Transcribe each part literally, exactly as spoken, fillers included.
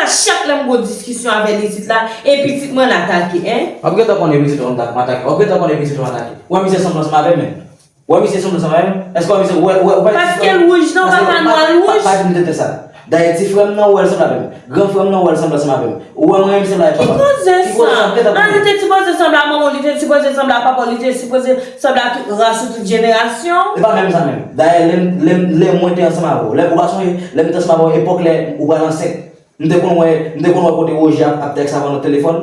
Chak lè m gon diskisyon avè l isit la, e pitit mwen l atake, en? W ap gentan konnen pitit ou m atake. W ap gentan konnen pitit ou m atake. Ou wè misye sanble ansanm avè m, men. Ou wè misye sanble ansanm avè m? Èske w wè misye, ou wè, ou wè, ou wè... Paske l wouj, non, papa nwa l wouj. Pa, pa di m tenten sa. Dayè, ti frè m nan, ou wè l sanble avè m. Gran frè m nan, ou wè l sanble ansanm avè m. Ou wè mwen, misye la e papa. Ki koze sa? Ki koze sa? Gentan konnen. Ah, li te sipoze sanble a manman w, li te sipoze sanble a papa w, li te sipoze sanble a tout ras ou, tout jenerasyon. E pa menm sa menm. Dayè, lè m, lè m, lè mwen te ansanm avè w, lè, ou pa sonje, lè m te ansanm avè w, epòk lè ou pral ansent, m te konn wè, m te konn wè kote Roger ap, ap tèks avè w nan telefòn.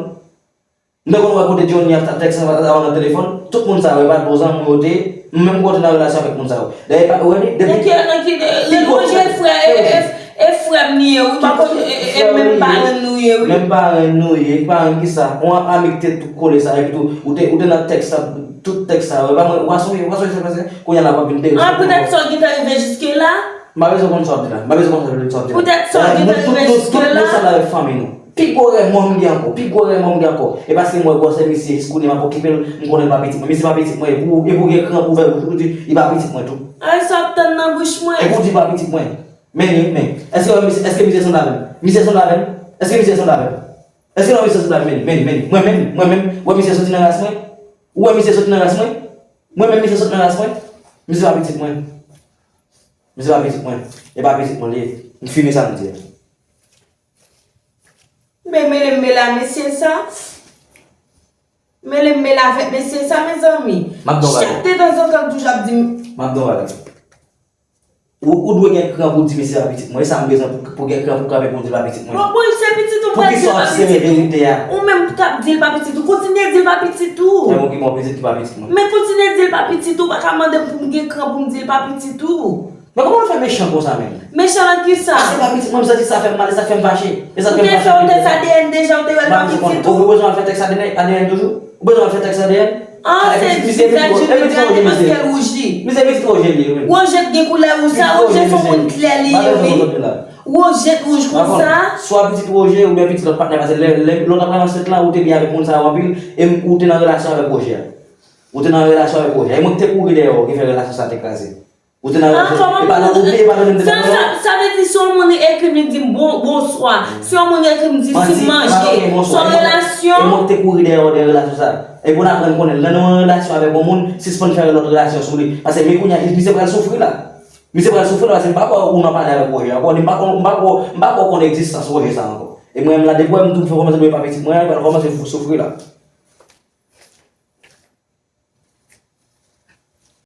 M te konn wè kote Johnny ap, ap tèks avè, avè w nan telefòn. Tout moun sa yo, e pa t bon zanmi w yo te ye. Menm kote nan relasyon avèk moun sa yo. Dayè, e pa, ou wè li, depi... Nan ki, nan ki, e, e, Roger frè, e, e, e frè m li ye, wi, pa konn, e, e, e, menm parenn nou ye, wi. Menm parenn nou ye, parenn ki sa? Yon ami ki te tou kole sa, epi tou, ou te, ou te nan tèks sa, tout tèks sa, e pa mwen, w a sonje, w a sonje sa pase, kounye a la w ap vin dere sou... Ah, poutèt sa w gentan rive jiske la? M pa bezwen konn sa w ap di la, m pa bezwen konn sa w ap di la. Poutèt sa w gentan rive jiske la? Tout, tout, tout nou sanble avèk fanmi nou. Pi gwo remò m gen ankò, pi gwo remò m gen ankò. E paske m wè gwosè misye, jis kounye a m ap okipe l, m konnen l pa pitit mwen. Misye pa pitit mwen, epi w, epi w gen kran pou w fè, pou w di, li pa pitit mwen tou. Ay, sa w ap tann nan bouch mwen. Epi w di pa pitit mwen. Men li, men. Èske, èske misye sanble avè m? Misye sanble avè m? Èske misye sanble avè m? Èske non, misye sanble avè m? Men li, men li, men li. Mwen menm, mwen menm, mwen menm, w wè misye soti nan ras mwen? Ou wè misye soti nan ras mwen? Mwen menm, misye soti nan ras mwen? Misye pa pitit mwen. Misye pa pitit mwen. E pa pitit mwen li ye. M fini sa m di a. Men mele m mele a mesye sa. Mele m mele avèk mesye sa, mezanmi. M ap di w yon bagay. Chak detanzantan, l toujou ap di m. M ap di w yon bagay. Ou, ou dwe gen kran pou w di misye pa pitit mwen. E sa m bezwen pou, pou gen kran pou kanpe pou w di l pa pitit mwen. Bon, bon, se pitit ou pral di l pa pitit ou. Poukisa w ap sere verite a? Ou menm k ap di l pa pitit ou, kontinye di l pa pitit ou. Fè m okipe yon pitit ki pa pitit mwen. Men kontinye di l pa pitit ou, ou pa ka mande m pou m gen kran pou m di l pa pitit ou. Men kòman w fè mechan konsa menm? Mechan nan kisa? Paske pa pitit mwen, m santi sa fè m mal, e sa k fè m fache. E sa k fè m fache. Ou te fè yon tès A D N deja, ou te wè l pa pitit ou? Ou bezwen al fè tès A D N toujou? Ou bezwen al fè tès A D N? Ah, se vizaj li gade paske l wouji. Misye pitit Roger li ye, wi. Roger t gen koulè wouj sa, Roger se yon moun klè li ye, wi. Roger t wouj konsa. Swa pitit Roger oubyen pitit lòt patnè, paske lè, lè, lè w t ap pran ansent lan, ou te byen avèk moun sa yo anpil, e ou te nan relasyon avèk Roger. Ou te nan relasyon avèk Roger. E mwen ki te kouri dèyè w, ki fè relasyon sa te kraze. Ou te nan relasyon. E pa nan, oubyen e pa nan menm departman. Sa, sa, sa vle di si yon moun ekri m, li di m bon, bonswa. Si yon moun ekri m, di si m manje. Se yon relasyon. E mwen ki te kouri dèyè w nan relasyon sa. E pou n aprann konnen, lè nou nan relasyon avèk yon moun, sispann fè lòt relasyon sou li. Paske men kounye a, misye pral soufri la. Misye pral soufri la, paske m pa kwè ou nan pale avèk Roger ankò, ni m pa kwè, m pa kwè, m pa kwè w konn egzistans Roger sa ankò. E mwen menm la, depi w wè m tou fè kòmanse dwe pa pitit mwen an, li pral kòmanse soufri la.